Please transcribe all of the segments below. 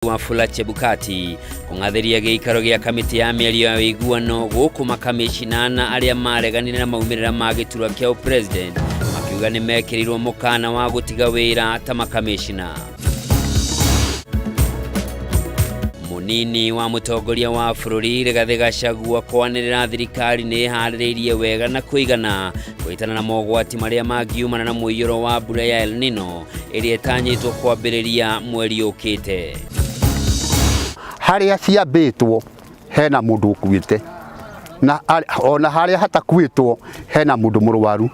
Wafula Chebukati kũng'athĩria gĩikaro gĩa kamĩtĩ ya mĩario ya ũiguano gũkũ makamĩcinana arĩa mareganire na maumĩrĩra ma gĩturwa kĩa ũpresident makiuga nĩ mekĩrĩirwo mũkana wa gũtiga wĩra ta makamĩcina. Mũnini wa mũtongoria wa bũrũri Rigathĩ Gachagua kwanĩrĩra thirikari nĩ ĩharĩrĩirie wega na kũigana kũhĩtana na mogwati marĩa mangiumana na mũiyũro wa mbura ya El Nino ĩrĩa ĩtanyĩtwo kwambĩrĩria mweri ũkĩte. Harĩa ciambĩtwo hena mũndũ ũkuĩte na ona harĩa hatakuĩtwo hena mũndũ mũrwaru.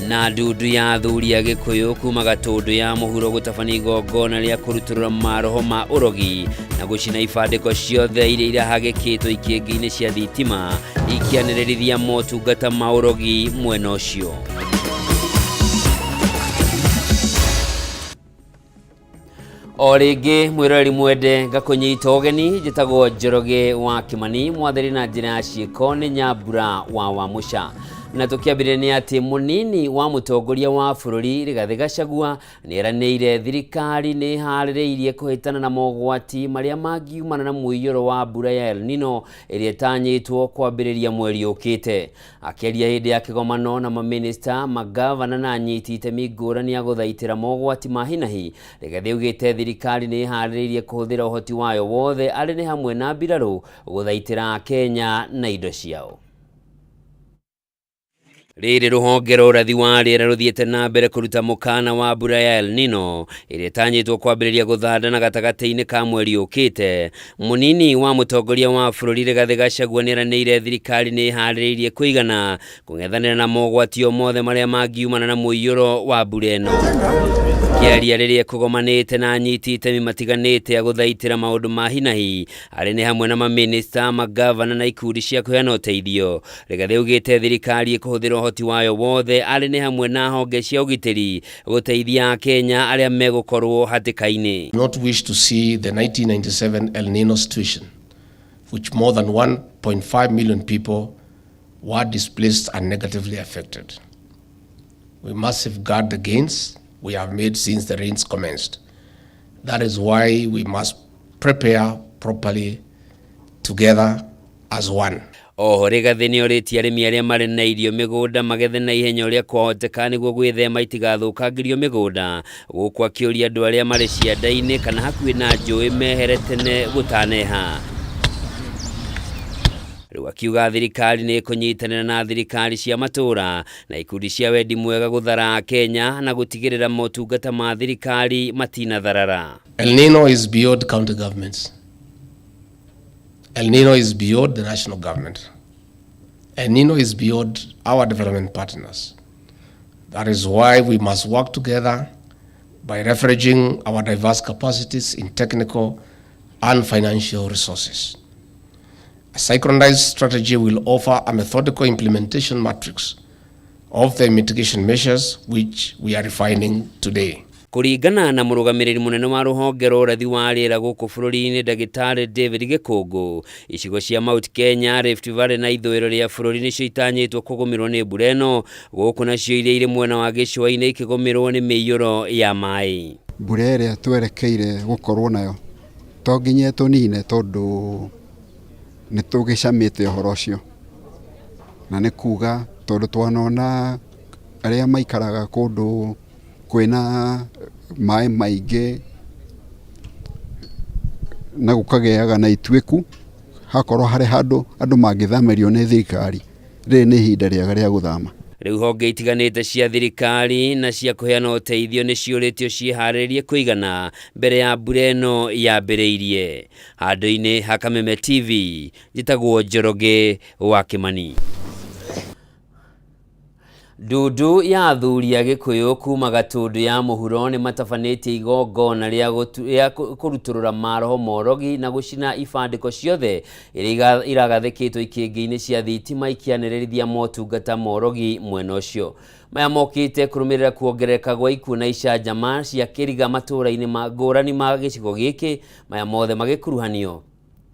Na ndundu ya athuri a Gĩkũyũ kuma Gatũndũ ya mũhuro gũtabania igongona rĩa kũrutũrũra maroho ma ũrogi na gũcina ibandĩko ciothe iria irahagĩkĩtwo ikĩngĩ-inĩ cia thitima ikĩanĩrĩrithia motungata ma ũrogi mwena ũcio. O rĩngĩ mwĩroreri mwende ngakũnyita ũgeni, njĩtagwo Njoroge wa Kĩmani, mwathĩri na njĩra ya ciĩko nĩ Nyambura wa Wamũca. Na tũkĩambĩrĩria nĩ atĩ mũnini wa mũtongoria wa bũrũri Rigathĩ Gachagua nĩ eranĩire thirikari nĩ ĩharĩrĩirie kũhĩtana na mogwati marĩa mangiumana na mũiyũro wa mbura ya El Nino ĩrĩa ĩtanyĩtwo kwambĩrĩria mweri ũkĩte. Akĩaria hĩndĩ ya kĩgomano na mamĩnĩsta, mangavana na anyiti itemi ngũrani a gũthaitĩra mogwati ma hinahi, Rigathĩ augĩte thirikari nĩ ĩharĩrĩirie kũhũthĩra ũhoti wayo wothe arĩ nĩ hamwe na mbirarũ gũthaitĩra Akenya na indo ciao. Rĩrĩ rũhonge rwa ũrathi wa rĩera rũthiĩte na mbere kũruta mũkana wa mbura ya El Nino ĩrĩa ĩtanyĩtwo kwambĩrĩria gũthanda na gatagatĩ-inĩ ka mweri ũkĩte. Mũnini wa mũtongoria wa bũrũri Rigathĩ Gachagua nĩeranĩire thirikari nĩ ĩharĩrĩirie kũigana kũng'ethanĩra na mogwati o mothe marĩa mangiumana na mũiyũro wa mbura ĩno. Akĩaria rĩrĩa ekũgomanĩte na anyiti itemi matiganĩte a gũthaitĩra maũndũ ma hinahi arĩ nĩ hamwe na mamĩnĩsta, mangavana na ikundi cia kũheana ũteithio, Rigathĩ augĩte thirikari ĩkũhũthĩra ũhoti wayo wothe arĩ nĩ hamwe na honge cia ũgitĩri gũteithia Akenya arĩa megũkorwo hatĩka-inĩ. Not wish to see the 1997 El Nino situation, which more than 1.5 million people were displaced and negatively affected. We must safeguard the gains we have made since the rains commenced. That is why we must prepare properly together as one. Oho Rigathĩ nĩorĩtie arĩmi arĩa marĩ na irio mĩgũnda magethe na ihenya ũrĩa kwahoteka nĩguo gwĩthema itigathũkangĩrio mĩgũnda, gũkũ akĩũria andũ arĩa marĩ cianda-inĩ kana hakuhĩ na njũĩ mehere tene gũtaneha. Rĩu akiuga thirikari nĩ ĩkũnyitanĩra na thirikari cia matũũra na ikundi cia wendi mwega gũthara Akenya na gũtigĩrĩra motungata ma thirikari matinatharara. El Nino is beyond county governments. El Nino is beyond the national government. El Nino is beyond our development partners. That is why we must work together by leveraging our diverse capacities in technical and financial resources. A synchronized strategy will offer a methodical implementation matrix of the mitigation measures which we are refining today. Kũringana na mũrũgamĩrĩri mũnene wa rũhonge rwa ũrathi wa rĩera gũkũ bũrũri-inĩ Ndagĩtarĩ David Gĩkũngũ, icigo cia Mount Kenya, Rift Valley na ithũĩro rĩa bũrũri nĩcio itanyĩtwo kũgũmĩrwo nĩ mbura ĩno, gũkũ nacio iria irĩ mwena wa gĩcũa-inĩ ikĩgũmĩrwo nĩ mĩiyũro ya maĩ. Mbura ĩrĩa twerekeire gũkorwo nayo to nginya ĩtũnine tondũ nĩ tũgĩcamĩte ũhoro ũcio, na nĩ kuga tondũ twanona arĩa maikaraga kũndũ kwĩna maĩ maingĩ na gũkagĩaga na ituĩku, hakorwo harĩ handũ andũ mangĩthamĩrio nĩ thirikari, rĩrĩ nĩ ihinda rĩega rĩa gũthama. Rĩu honge itiganĩte cia thirikari na cia kũheana ũteithio nĩ ciũrĩtio ciĩharĩrĩrie kũigana mbere ya mbura ĩno yambĩrĩirie. Handũ-inĩ ha Kameme TV, njĩtagwo Njoroge wa Kĩmani. Ndundu ya athuri a Gĩkũyũ kuma Gatũndũ ya mũhuro nĩ matabanĩtie igongona rĩa kũrutũrũra maroho morogi na gũcina ibandĩko ciothe iria iragathĩkĩtwo ikĩngĩ-inĩ cia thitima ikĩanĩrĩrithia motungata morogi mwena ũcio. Maya mokĩte kũrũmĩrĩra kuongerereka gwa ikuũ na icanjama cia kĩriga matũũra-inĩ ngũrani ma gĩcigo gĩkĩ, maya mothe magĩkuruhanio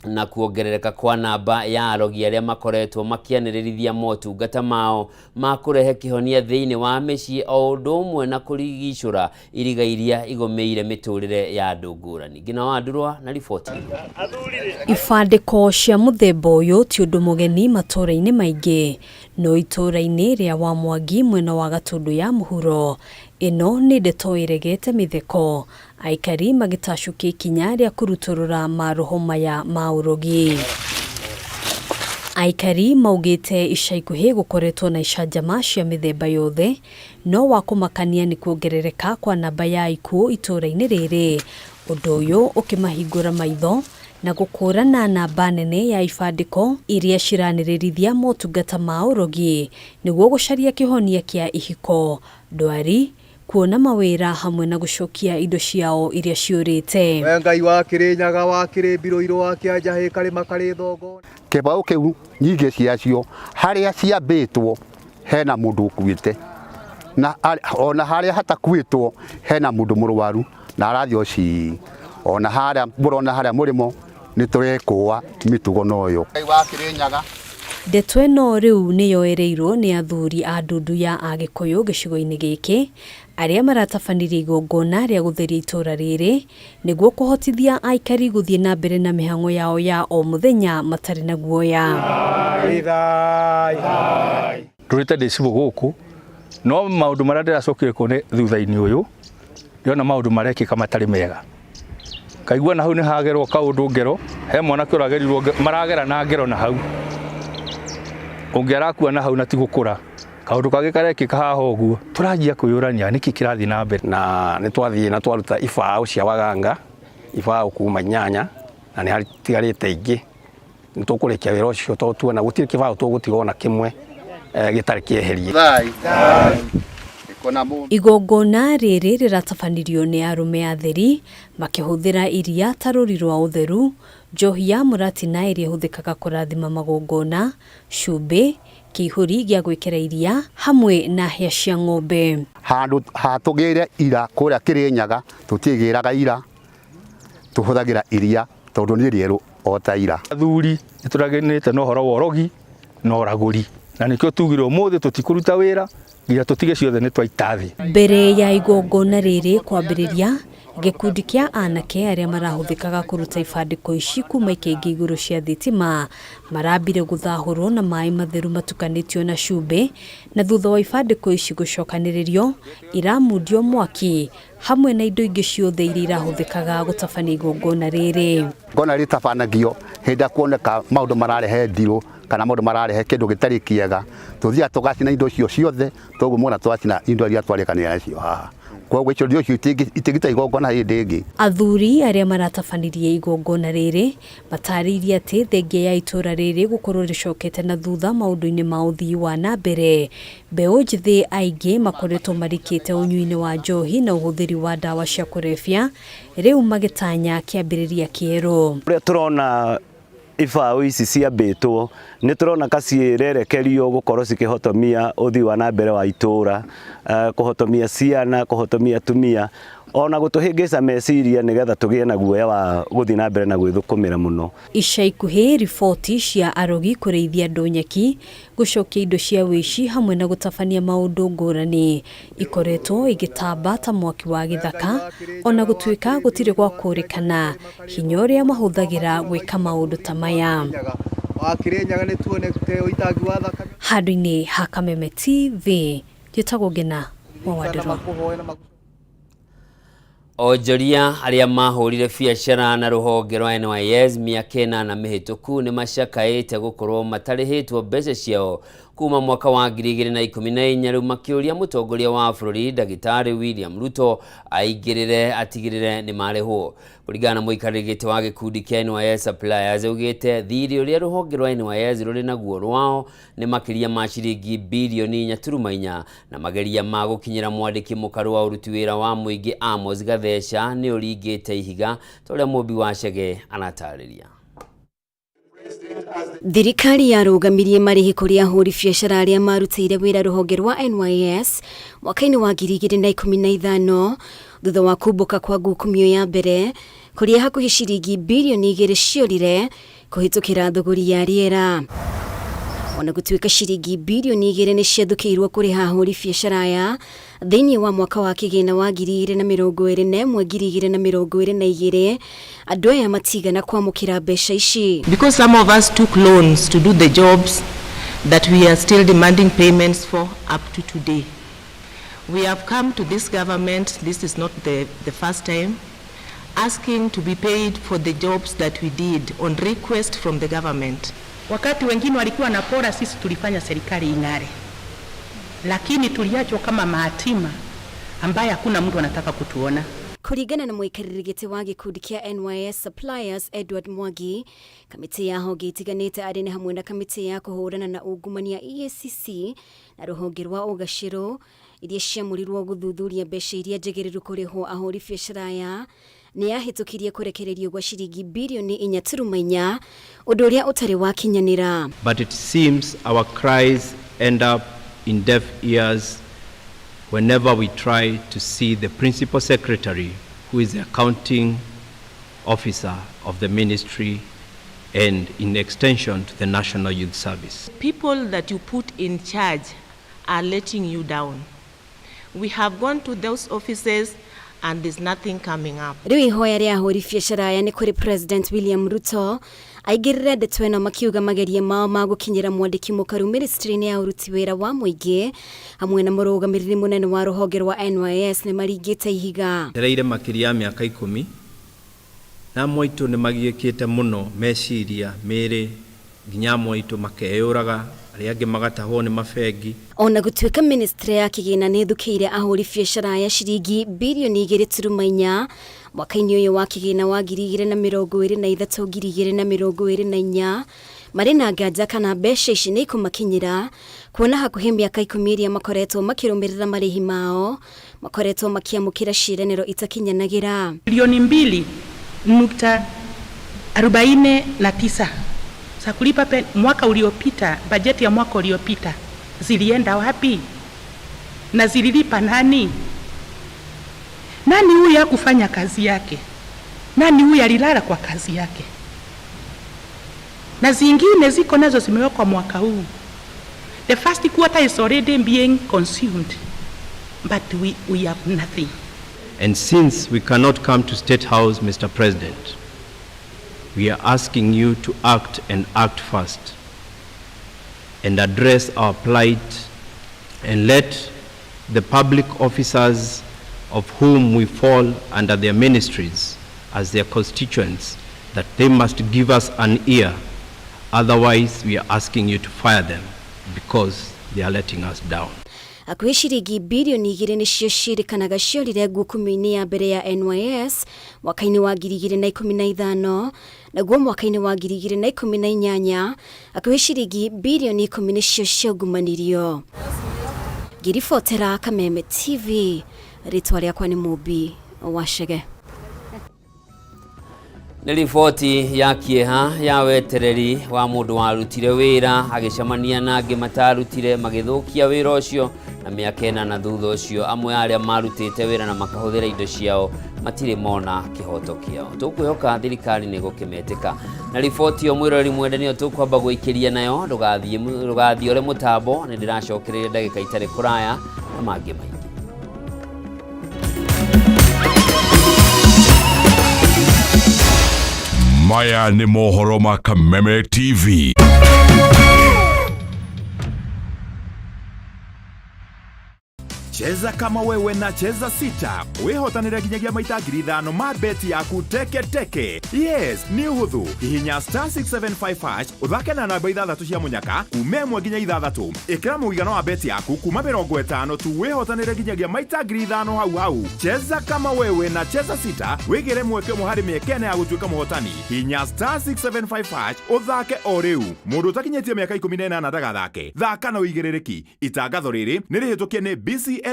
Na kuongerereka kwa namba ya arogi arĩa makoretwo makĩanĩrĩrithia motungata mao ma kũrehe kĩhonia thĩinĩ wa mĩciĩ o ũndũ ũmwe na kũrigicũra iriga iria igũmĩire mĩtũrĩre ya andũ ngũrani. Ngina wa Ndurwa na riboti ĩno. Ibandĩko cia mũthemba ũyũ ti ũndũ mũgeni matũũra-inĩ maingĩ, no itũũra-inĩ rĩa Wamwangi mwena wa Gatũndũ ya mũhuro, ĩno nĩ ndeto ĩregete mĩtheko, aikari magĩtacũkia ikinya rĩa kũrutũrũra maroho maya ma ũrogi. Aikari maugĩte ica ikuhĩ gũkoretwo na icanjama cia mĩthemba yothe, no wa kũmakania nĩ kuongerereka kwa namba ya ikuũ itũũra-inĩ rĩrĩ, ũndũ ũyũ ũkĩmahingũra maitho na gũkũrana namba nene ya ibandĩko iria ciranĩrĩrithia motungata ma ũrogi nĩguo gũcaria kĩhonia kĩa ihiko, ndwari, kuona mawĩra hamwe na gũcokia indo ciao iria ciũrĩte. We Ngai wa Kĩrĩnyaga wa Kĩrĩmbirũ wa Kĩanjahĩ karĩma karĩ thongo. Kĩbaũ kĩu nyingĩ ciacio harĩa ciambĩtwo hena mũndũ ũkuĩte, na ona harĩa hatakuĩtwo hena mũndũ mũrwaru na arathiĩ oci ona harĩa mũrona harĩa mũrĩmo nĩ tũrekũa mĩtugo noyo. Ngai wa Kĩrĩnyaga. Ndeto ĩno rĩu nĩ yoereirwo nĩ athuri a ndundu ya Agĩkũyũ gĩcigo-inĩ gĩkĩ arĩa maratabanirie igongona rĩa gũtheria itũũra rĩrĩ nĩguo kũhotithia aikari gũthiĩ na mbere na mĩhang'o yao ya o mũthenya matarĩ na guoya. Ndũrĩte ndĩ cibũ gũkũ, no maũndũ marĩa ndĩracokire kuona thutha-inĩ ũyũ, ndĩrona maũndũ marekĩka matarĩ mega. Kaigua na hau nĩ hagerwo kaũndũ ngero, he mwanake ũragerirwo maragera na ngero na hau. Ũngĩ arakua na hau na ti gũkũra. Kaũndũ kangĩ karekĩka haha ũguo, tũranjia kwĩyũrania nĩkĩ kĩrathiĩ na mbere. Na nĩ twathiĩ na twaruta ibaũ cia waganga, ibaũ kuma 8, na nĩ hatigarĩte ingĩ. Nĩ tũkũrĩkia wĩra ũcio tondũ tuona gũtirĩ kĩbaũ tũgũtiga ona kĩmwe gĩtarĩ kĩeherie. Igongona rĩrĩ rĩratabanirio nĩ arũme atheri makĩhũthĩra iria ta rũri rwa ũtheru, njohi ya mũratina ĩrĩa ĩhũthĩkaga kũrathima magongona, cumbĩ, kĩihũri gĩa gwĩkĩra iria hamwe na hĩa cia ng'ombe. Handũ hatũgĩre ira kũrĩa Kĩrĩnyaga tũtigĩraga ira, tũhũthagĩra iria tondũ nĩ rĩerũ o ta ira. Athuri nĩ tũraganĩte na ũhoro wa ũrogi na ũragũri, na nĩkĩo tugire ũmũthĩ tũtikũruta wĩra nginya tũtige ciothe nĩ twaita thĩ. Mbere ya igongona rĩrĩ kwambĩrĩria, gĩkundi kĩa anake arĩa marahũthĩkaga kũruta ibandĩko ici kuma ikĩngĩ igũrũ cia thitima marambire gũthahũrwo na maĩ matheru matukanĩtio na cumbĩ, na thutha wa ibandĩko ici gũcokanĩrĩrio iramundio mwaki hamwe na indo ingĩ ciothe iria irahũthĩkaga gũtabania igongona rĩrĩ. Igongona rĩtabanagio hĩndĩ ĩrĩa kuoneka maũndũ mararehe ndirũ kana maũndũ mararehe kĩndũ gĩtarĩ kĩega, tũthiaga tũgacina indo icio ciothe, toguo muona twacina indo iria twarĩkanĩra nacio haha. Koguo icio indo icio itingĩta igongona hĩndĩ ĩngĩ. Athuri arĩa maratabanirie igongona rĩrĩ matarĩirie atĩ thengia ya itũũra rĩrĩ gũkorwo rĩcokete na thutha maũndũ-inĩ ma ũthii wa na mbere, mbeũ njĩthĩ aingĩ makoretwo marikĩte ũnyui-inĩ wa njohi na ũhũthĩri wa ndawa cia kũrebia, rĩu magĩtanya kĩambĩrĩria kĩerũ. Ũrĩa tũrona ibaũ ici ciambĩtwo nĩ tũrona ka ciĩrerekerio gũkorwo cikĩhotomia ũthii wa na mbere wa itũũra, kũhotomia ciana, kũhotomia atumia, ona gũtũhĩngĩca meciria nĩgetha tũgĩe na guoya wa gũthiĩ na mbere na gwĩthũkũmĩra mũno. Ica ikuhĩ riboti cia arogi kũrĩithia andũ nyeki, gũcokia indo cia wĩici hamwe na gũtabania maũndũ ngũrani ikoretwo igĩtamba ta mwaki wa gĩthaka, ona gũtuĩka gũtirĩ gwa kũrĩkana hinya ũrĩa mahũthagĩra gwĩka maũndũ ta maya. Handũ-inĩ ha Kameme TV, njĩtagwo Ngina wa Wanderwa. Onjoria arĩa mahũrire biacara na rũhonge rwa NYS mĩaka ĩnana mĩhĩtũku nĩ macakaĩte gũkorwo matarĩhĩtwo mbeca ciao kuma mwaka wa 2014, rĩu makĩũria mũtongoria wa bũrũri Ndagĩtarĩ William Ruto aingĩrĩre atigĩrĩre nĩ marĩhwo. Kũringana na mũikarĩri gĩtĩ wa gĩkundi kĩa NYS Suppliers, augĩte thirĩ ũrĩa rũhonge rwa NYS rũrĩ naguo rwao nĩ makĩria ma ciringi bilioni 4.4, na mageria ma gũkinyĩra mwandĩki mũkaru wa ũruti wĩra wa mũingĩ Amos Gatheca nĩ ũringĩte ihiga ta ũrĩa Mũmbi wa Chege aratarĩria. Thirikari yarũgamirie marĩhi kũrĩ ahũri biacara arĩa marutĩire wĩra rũhonge rwa NYS mwaka-inĩ wa 2015 thutha wa kumbũka kwa ngukumio ya mbere Kũrĩa hakuhĩ ciringi birioni igĩrĩ ciorire kũhĩtũkĩra thũgũri ya rĩera. Ona gũtuĩka ciringi birioni igĩrĩ nĩ ciathũkĩirwo kũrĩha ahũri biacara aya thĩinĩ wa mwaka wa kĩgĩna wa 2021 2022, andũ aya matigana kwamũkĩra mbeca ici. Because some of us took loans to do the jobs that we are still demanding payments for up to today. We have come to this government, this is not the first time, asking to be paid for the jobs that we did on request from the government. Wakati wengine walikuwa na pora, sisi tulifanya serikali ing'are, lakini tuliachwa kama mahatima ambaye hakuna mtu anataka kutuona. Kũringana na mũikarĩri gĩtĩ wa gĩkundi kĩa NYS Suppliers Edward Mwangi, kamĩtĩ ya honge itiganĩte arĩ nĩ hamwe na kamĩtĩ ya kũhũrana na ungumania EACC na rũhonge rwa ũgacĩru iria ciamũrirwo gũthuthuria mbeca iria njagĩrĩru kũrĩhwo ahũri biacara aya nĩ yahĩtũkirie kũrekererio gwa ciringi birioni inya turuma inya, ũndũ ũrĩa ũtarĩ wakinyanĩra. But it seems our cries end up in deaf ears whenever we try to see the principal secretary, who is the accounting officer of the ministry and in extension to the National Youth Service. People that you put in charge are letting you down. We have gone to those offices and there's nothing coming up. Rĩu ihoya rĩa ahũri biacara aya nĩ kũrĩ President William Ruto aingĩrĩre ndeto ĩno makiuga mageria mao ma gũkinyĩra mwandĩki mũkaru ministry-inĩ ya ũruti wĩra wa mũingĩ hamwe na mũrũgamĩrĩri mũnene wa rũhonge rwa NYS nĩ maringĩte ihiga. Ndereire makĩria ya mĩaka ikũmi na amwe aitũ nĩ magiĩkĩte mũno meciria, mĩĩrĩ, nginya amwe aitũ makeyũraga, arĩa angĩ magatahwo nĩ mabengi. Ona gũtuĩka ministry ya kĩgĩna nĩ ĩthukĩire ahũri biacara ya ciringi birioni igĩrĩ turuma inya mwaka-inĩ ũyũ wa kĩgĩna wa 2023 2024, marĩ na nganja kana mbeca ici nĩ ikũmakinyĩra kuona hakuhĩ mĩaka ikũmi ĩrĩa makoretwo makĩrũmĩrĩra marĩhi mao makoretwo makĩamũkĩra ciĩranĩro itakinyanagĩra. Bilioni 2.49 za kulipa mwaka uliopita, bajeti ya mwaka uliopita zilienda wapi? Na zililipa nani? Nani huyu hakufanya kazi yake? Nani huyu alilala kwa kazi yake? Na zingine ziko nazo zimewekwa mwaka huu. The first quarter is already being consumed, but we have nothing. And since we cannot come to State House, Mr. President, we are asking you to act and act fast and address our plight and let the public officers of whom we fall under their ministries as their constituents, that they must give us an ear. Otherwise, we are asking you to fire them because they are letting us down. Hakuhĩ ciringi birioni igĩrĩ nĩcio ciĩrĩkanaga ciorire ngukumio-inĩ ya mbere ya NYS mwaka-inĩ wa 2015, naguo mwaka-inĩ wa 2018 hakuhĩ ciringi birioni ikũmi nĩcio ciaungumanirio. Ngĩribotera Kameme TV, rĩtwa rĩakwa nĩ Mũmbi wa Chege. Nĩ riboti ya kĩeha ya wetereri wa mũndũ warutire wĩra agĩcemania na angĩ matarutire magĩthũkia wĩra ũcio na mĩaka ĩna na thutha ũcio amwe arĩa marutĩte wĩra na makahũthĩra indo ciao matirĩ mona kĩhoto kĩao. Tũkwĩhoka thirikari nĩ gũkĩmetĩka. Na riboti ĩyo mwĩroreri mwende nĩyo tũkwamba gũikĩria nayo, ndũgathiĩ ore mũtambo, nĩ ndĩracokereria ndagĩka itarĩ kũraya na mangĩ maingĩ. Maya nĩ mohoro ma Kameme TV. Cheza kama wewe na Cheza Sita wihotanire nginyagia maita 5,000 ma beti yaku teke teke. Yes, nĩ ũhũthũ. Hihinya star 675 hash ũthake na namba ithathatũ cia mũnyaka kuma ĩmwe nginya ithathatũ. Ĩkĩra mũigana wa beti yaku kuma 50 tu wihotanire nginyagia maita 5,000 hau hau. Cheza kama wewe na Cheza Sita wĩgĩre mweke ũmwe harĩ mĩeke ĩna ya gũtuĩka mũhotani. Hihinya star 675 hash ũthake o rĩu. Mũndũ ũtakinyĩtie mĩaka 18 ndagathake. Thaka na ũigĩrĩrĩki. Itangatho rĩrĩ nĩ rĩhĩtũkie nĩ BCLB.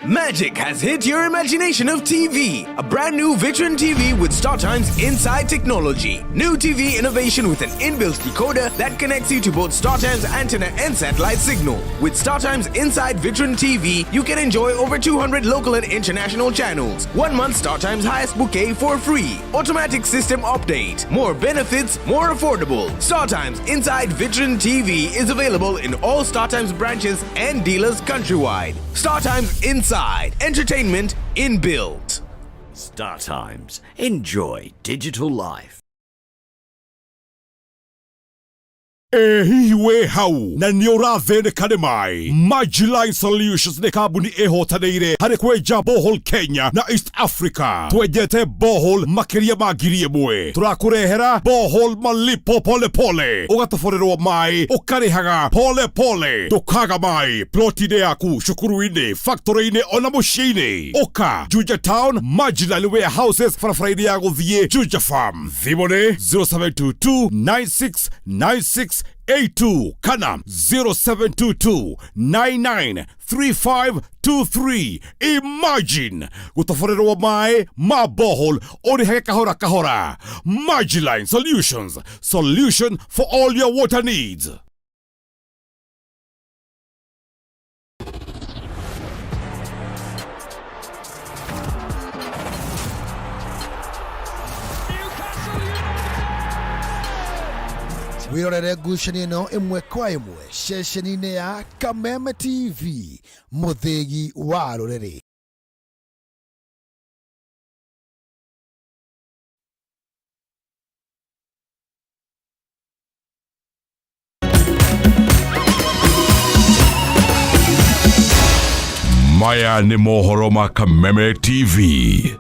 Magic has hit your imagination of TV. A brand new Vitron TV with StarTimes Inside technology. New TV innovation with an inbuilt decoder that connects you to both StarTimes antenna and satellite signal. With StarTimes Inside Vitron TV, you can enjoy over 200 local and international channels. 1 month StarTimes highest bouquet for free. Automatic system update. More benefits, more affordable. StarTimes Inside Vitron TV is available in all StarTimes branches and dealers countrywide. StarTimes Inside. Entertainment inbuilt. Star Times. Enjoy digital life. Ĩ hihi wĩ hau na nĩ ũrathĩnĩka nĩ maĩ? Majiline Solutions nĩ kambuni ĩhotanĩire harĩ kwenja borehole Kenya na East Africa. Twenjete borehole makĩria ma 1000. Tũrakũrehera borehole malipo pole pole, ũgatoborerwo maĩ ũkarĩhaga pole pole, ndũkaga maĩ ploti-inĩ yaku, cukuru-inĩ, factory-inĩ ona mũciĩ-inĩ. Ũka Juja Town, Majiline Warehouses, barabara-inĩ ya gũthiĩ Juja Farm. Thimũ nĩ 0722 96 96 82 kana 0722 99 3523. Imagine gũtoborerwo maĩ ma borehole ũrĩhage kahora kahora. Majiline Solutions, solution for all your water needs. Wĩrorere ngucanio ĩno ĩmwe kwa ĩmwe ceceni-inĩ ya Kameme TV, mũthĩgi wa rũrĩrĩ. Maya nĩ mohoro ma Kameme TV.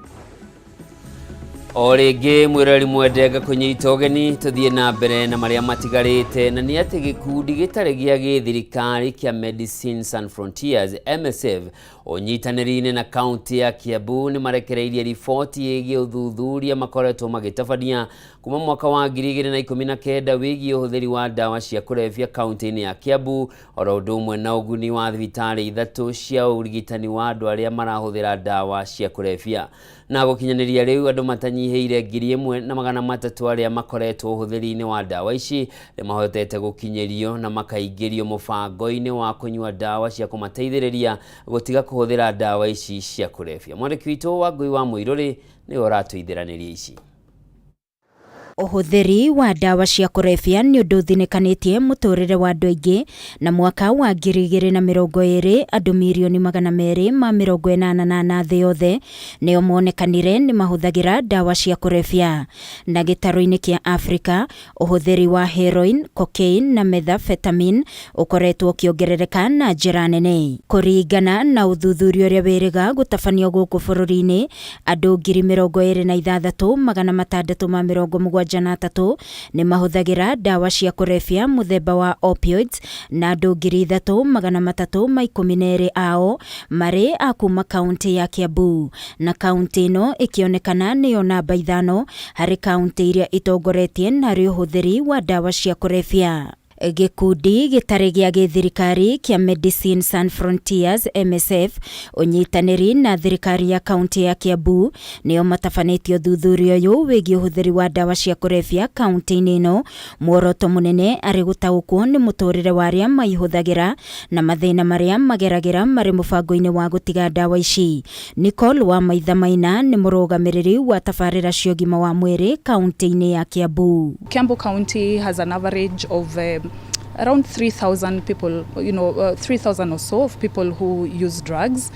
O rĩngĩ mwĩrori mwende ngakũnyita ũgeni tũthiĩ na mbere na marĩa matigarĩte, na nĩ atĩ gĩkundi gĩtarĩ gĩa gĩthirikari kĩa Medecines Sans Frontiers MSF ũnyitanĩri-inĩ na kaunti ya Kiambu nĩ marekereirie riboti ĩgiĩ ũthuthuria makoretwo magĩtabania kuma mwaka wa 2019 wĩgiĩ ũhũthĩri wa ndawa cia kũrebia kaunti-inĩ ya Kiambu, oro ũndũ ũmwe na ũguni wa thibitarĩ ithatũ cia ũrigitani wa andũ arĩa marahũthĩra ndawa cia kũrebia. Na gũkinyanĩria rĩu andũ matanyihĩire 1300 arĩa makoretwo ũhũthĩri-inĩ wa ndawa ici nĩ mahotete gũkinyĩrio na makaingĩrio mũbango-inĩ wa kũnyua ndawa cia kũmateithĩrĩria gũtiga kũhũthĩra ndawa ici cia kũrebia. Mwandĩki witũ wa Ngũi wa Mũirũrĩ nĩwe ũratũithĩranĩria ici. Ũhũthĩri wa ndawa cia kũrebia nĩ ũndũ ũthinĩkanĩtie mũtũrĩre wa andũ aingĩ, na mwaka wa 2020 andũ mirioni 284 thĩ yothe nĩo monekanire nĩ mahũthagĩra ndawa cia kũrebia. Na gĩtarũ-inĩ kĩa Afrika, ũhũthĩri wa heroin, cocaine na methamphetamine ũkoretwo ũkĩongerereka na njĩra nene. Kũringana na ũthuthuria ũrĩa wĩrĩga gũtabanio gũkũ bũrũri-inĩ, andũ 26,673 nĩ mahũthagĩra ndawa cia kũrebia mũthemba wa opioids, na andũ 3,312 ao marĩ a kuma kaunti ya Kiambu, na kaunti ĩno ĩkĩonekana nĩyo namba 5 harĩ kaunti iria itongoretie harĩ ũhũthĩri wa ndawa cia kũrebia. Gĩkundi gĩtarĩ gĩa gĩthirikari kĩa Medecines Sans Frontiers MSF ũnyitanĩri na thirikari ya kaunti ya Kiambu nĩo matabanĩtie ũthuthuria ũyũ wĩgiĩ ũhũthĩri wa ndawa cia kũrebia kaunti-inĩ ĩno. Muoroto mũnene arĩ gũtaũkwo nĩ mũtũrĩre wa arĩa maihũthagĩra na mathĩna marĩa mageragĩra marĩ mũbango-inĩ wa gũtiga ndawa ici. Nicole wa Maitha Maina nĩ mũrũgamĩrĩri wa tabarĩra cia ũgima wa mwĩrĩ kaunti-inĩ ya Kiambu. Kiambu County has an average of around 3,000 people, 3,000 or so of people who use drugs.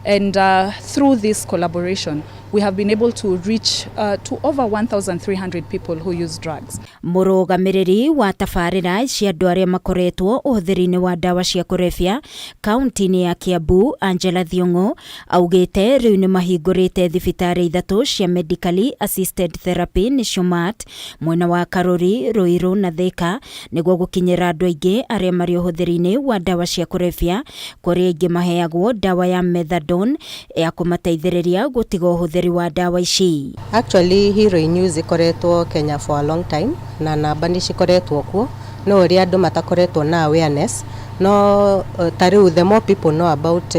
And through this collaboration, we have been able to reach to over 1,300 people who use drugs. Mũrũgamĩrĩri wa tabarĩra cia andũ arĩa makoretwo ũhũthĩri-inĩ wa ndawa cia kũrebia kaunti-inĩ ya Kiambu, Angela Thiong'o, augĩte rĩu nĩ mahingũrĩte thibitarĩ ithatũ cia medically assisted therapy nĩcio MAT mwena wa Karuri, Ruiru na Thika nĩguo gũkinyĩra andũ aingĩ arĩa marĩ ũhũthĩri-inĩ wa ndawa cia kũrebia, kũrĩa aingĩ maheagwo ndawa ya methadone ya kũmateithĩrĩria gũtiga ũhũthĩri wa ndawa ici. Actually heroin use ikoretwo Kenya for a long time na namba nĩ cikoretwo kuo, no ũrĩa andũ matakoretwo na awareness, No ta rĩu the more people know about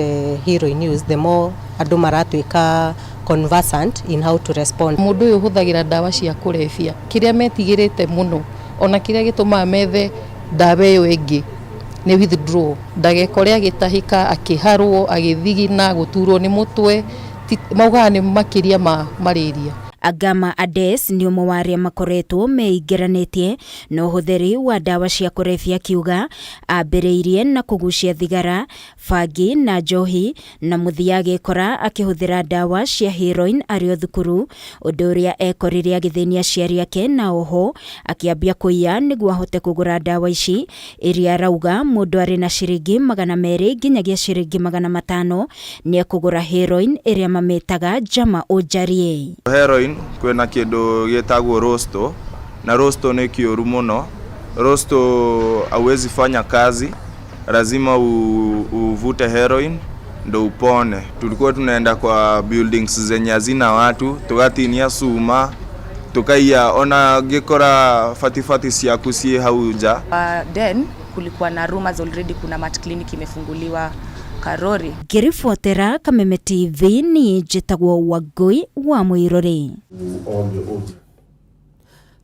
heroin use, the more andũ maratuĩka conversant in how to respond. Mũndũ ũyũ ũhũthagĩra ndawa cia kũrebia, kĩrĩa metigĩrĩte mũno ona kĩrĩa gĩtũmaga methe ndawa ĩyo ĩngĩ nĩ withdrawal, ndagekore agĩtahĩka, akĩharwo, agĩthigina, gũturwo nĩ mũtwe, maugaga nĩ makĩria ma malaria. Agama Ades nĩ ũmwe wa arĩa makoretwo meingĩranĩtie na ũhũthĩri wa ndawa cia kũrebia, akiuga ambĩrĩirie na kũgucia thigara, bangi na njohi, na mũthia agĩkora akĩhũthĩra ndawa cia heroin arĩ o thukuru, ũndũ ũrĩa ekorire agĩthĩnia aciari ake, na oho akĩambia kũiya nĩguo ahote kũgũra ndawa ici, iria arauga mũndũ arĩ na ciringi 200 nginyagia ciringi 500 nĩ ekũgũra heroin ĩrĩa mamĩtaga jama ũnjarie. Heroin kwĩna kĩndũ gĩtagwo rosto, na rosto nĩ kĩũru mũno. Rosto hauwezi fanya kazi, lazima uvute heroin ndo upone. Tulikuwa tunaenda kwa buildings zenye hazina watu, tugatinia cuma, tukaiya ona ngĩkora batibati ciaku ciĩ hau nja. Then kulikuwa na rumors already kuna mat clinic imefunguliwa Karori. Ngĩribotera Kameme TV niĩ njĩtagwo Wangũi wa Mũirũrĩ.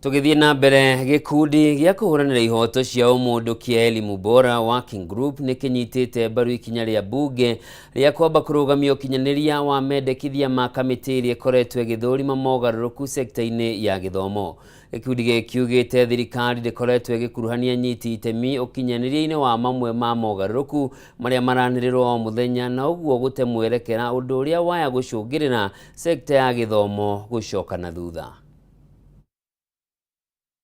Tũgĩthiĩ na mbere, gĩkundi gĩa kũhũranĩra ihoto cia ũmũndũ kĩa Elimu Bora Working Group nĩ kĩnyitĩte mbaru ikinya rĩa mbunge rĩa kwamba kũrũgamia ũkinyanĩria wa mendekithia ma kamĩtĩ ĩrĩa ĩkoretwo ĩgĩthũrima mogarũrũku sekta-inĩ ya gĩthomo. Gĩkundi gĩkĩ kiugĩte thirikari ndĩkoretwo ĩgĩkuruhania anyiti itemi ũkinyanĩria-inĩ wa mamwe ma mogarũrũku marĩa maranĩrĩrwo o mũthenya, na ũguo gũte mwerekera, ũndũ ũrĩa waya gũcũngĩrĩra sekta ya gĩthomo gũcoka na thutha.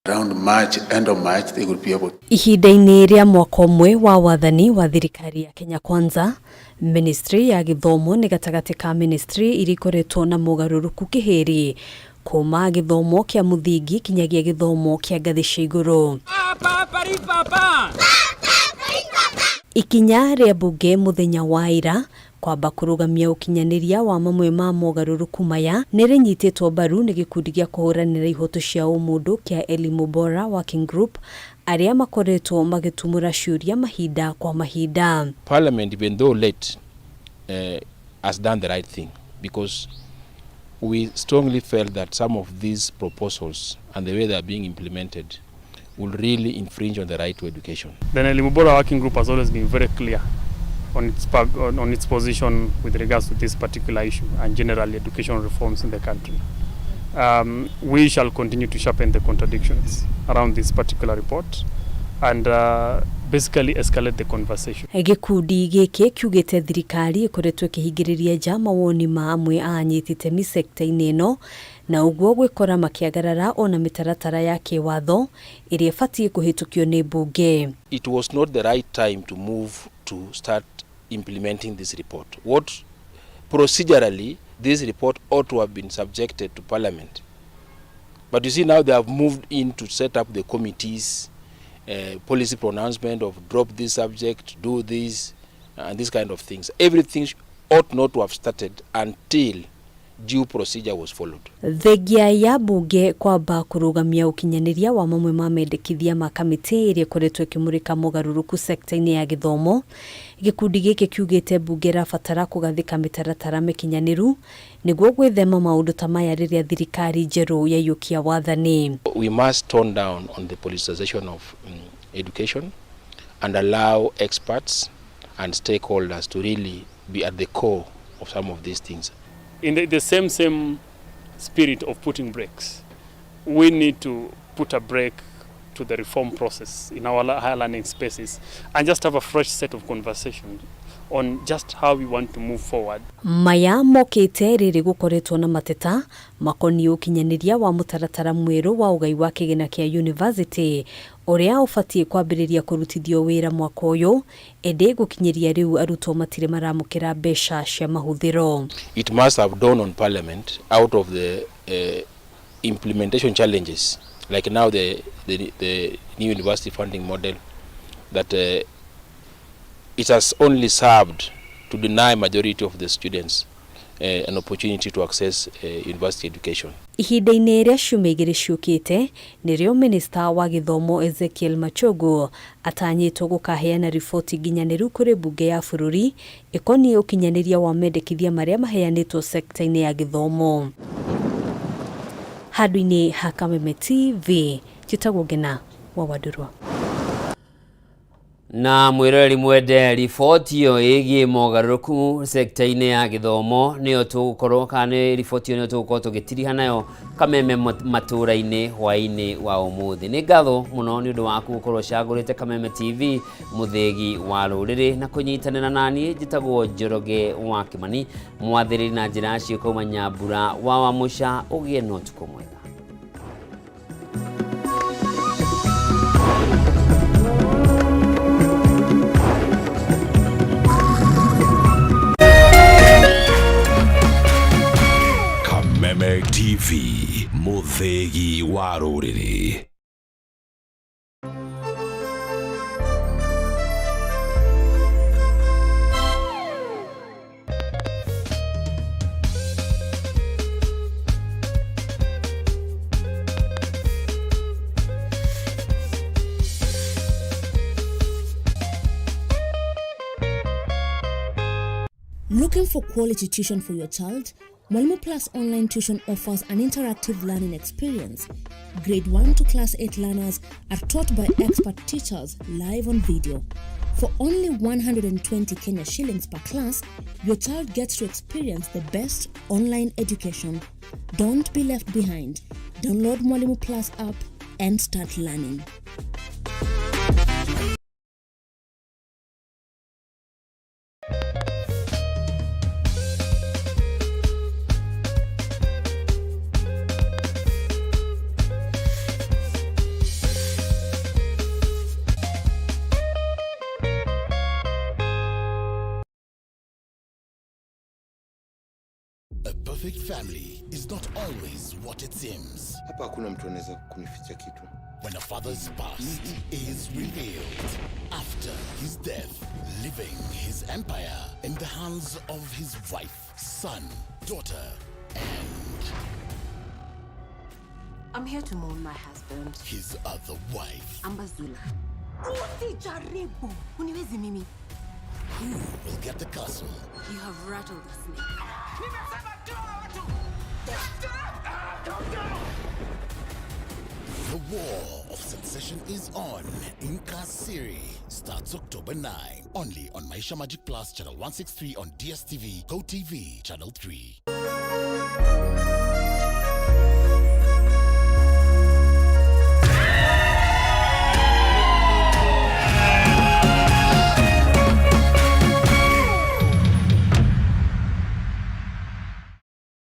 Around March, end of March, they would be able. Ihinda-inĩ rĩa mwaka ũmwe wa wathani wa thirikari ya Kenya Kwanza, ministry ya gĩthomo nĩ gatagatĩ ka ministry iria ikoretwo na mogarũrũku kĩhĩri, kuma gĩthomo kĩa mũthingi kinyagia gĩthomo kĩa ngathĩ cia igũrũ. Ikinya rĩa mbunge mũthenya wa ira kwamba kũrũgamia ũkinyanĩria wa mamwe ma mogarũrũku maya nĩ rĩnyitĩtwo mbaru nĩ gĩkundi gĩa kũhũranĩra ihoto cia ũmũndũ kĩa Elimu Bora Working Group, arĩa makoretwo magĩtumũra ciũria mahinda kwa mahinda. Parliament, even though late, has done the right thing, because we strongly felt that some of these proposals and the way they are being implemented will really infringe on the right to education. The Elimu Bora Working Group has always been very clear on its position with regards to this particular issue and generally education reforms in the country. We shall continue to sharpen the contradictions around this particular report and basically escalate the conversation. Gĩkundi gĩkĩ kiugĩte thirikari ĩkoretwo ĩkĩhingĩrĩria nja mawoni ma amwe a anyiti itemi sekta-inĩ ĩno, na ũguo gwĩkora makĩagarara ona mĩtaratara ya kĩwatho ĩrĩa ĩbatiĩ kũhĩtũkio nĩ mbunge. It was not the right time to move to start implementing this report. What procedurally, this report ought to have been subjected to Parliament. But you see, now they have moved in to set up the committees, policy pronouncement of drop this subject, do this, and this kind of things. Everything ought not to have started until due procedure was followed. Thengia ya mbunge kwamba kũrũgamia ũkinyanĩria wa mamwe ma mendekithia ma kamĩtĩ ĩrĩa ĩkoretwo ĩkĩmũrĩka mogarũrũku sekta-inĩ ya gĩthomo, gĩkundi gĩkĩ kiugĩte mbunge ĩrabatara kũgathĩka mĩtaratara mĩkinyanĩru nĩguo gwĩthema maũndũ ta maya rĩrĩa thirikari njerũ yaiyũkia wathani. We must tone down on the politicization of education and allow experts and stakeholders to really be at the core of some of these things. In the same spirit of putting brakes, we need to put a brake to the reform process in our higher learning spaces and just have a fresh set of conversations on just how we want to move forward. Maya mokĩte rĩrĩ gũkoretwo na mateta makoniĩ ũkinyanĩria wa mũtaratara mwerũ wa ũgai wa kĩgĩna kĩa university, ũrĩa ũbatiĩ kwambĩrĩria kũrutithio wĩra mwaka ũyũ, ĩndĩ gũkinyĩria rĩu arutwo matirĩ maramũkĩra mbeca cia mahũthĩro. It must have dawned on Parliament out of the implementation challenges, like now the new university funding model, that it has only served to deny majority of the students an opportunity to access university education. Ihinda-inĩ rĩa ciumia igĩrĩ ciũkĩte nĩrĩo minista wa gĩthomo Ezekiel Machogu atanyĩtwo gũkaheana riboti nginyanĩru kũrĩ mbunge ya bũrũri ĩkoniĩ ũkinyanĩria wa mendekithia marĩa maheanĩtwo sekta-inĩ ya gĩthomo. Handũ-inĩ ha Kameme TV, njĩtagwo Ngena wa Wandũrwa. Na mwĩroreri mwende, riboti ĩyo ĩgiĩ mogarũrũku sekta-inĩ ya gĩthomo nĩyo tũgũkorwo, kana nĩ riboti ĩyo nĩyo tũgũkorwo tũgĩtiriha nayo Kameme matũra-inĩ hwaĩ-inĩ wa ũmũthĩ. Nĩ ngatho mũno nĩ ũndũ waku gũkorwo ũcagũrĩte Kameme TV, mũthĩgi wa rũrĩrĩ, na kũnyitanĩra naniĩ. Njĩtagwo Njoroge wa Kĩmani, mwathĩrĩri na njĩra ya ciĩko uma Nyambura wa Wamũca. Ũgĩe na ũtukũ mwega. Kameme TV, mũthĩgi wa rũrĩrĩ. Looking for quality tuition for your child? Mwalimu Plus Online Tuition offers an interactive learning experience. Grade 1 to Class 8 learners are taught by expert teachers live on video. For only 120 Kenya shillings per class, your child gets to experience the best online education. Don't be left behind. Download Mwalimu Plus app and start learning. A perfect family is not always what it seems. Hapa hakuna mtu anaweza kunificha kitu. When a father's past is revealed after his death, leaving his empire in the hands of his wife, son, daughter, and I'm here to mourn my husband. His other wife. Ambazula. Usijaribu. Uniwezi mimi. Who will get the castle? You have rattled the snake. The War of Succession is on. Inkasiri starts October 9. Only on Maisha Magic Plus, Channel 163 on DSTV, GoTV, Channel 3.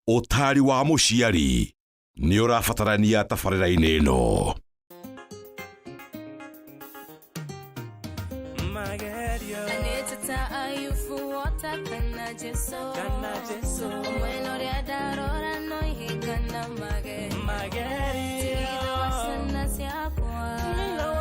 Ũtari wa mũciari nĩ ũrabatarania tabarĩra-inĩ ĩno. Anĩtĩta Ayubu wota kana Jesu. Mwena ũrĩa ndarora no ihĩngana magerio.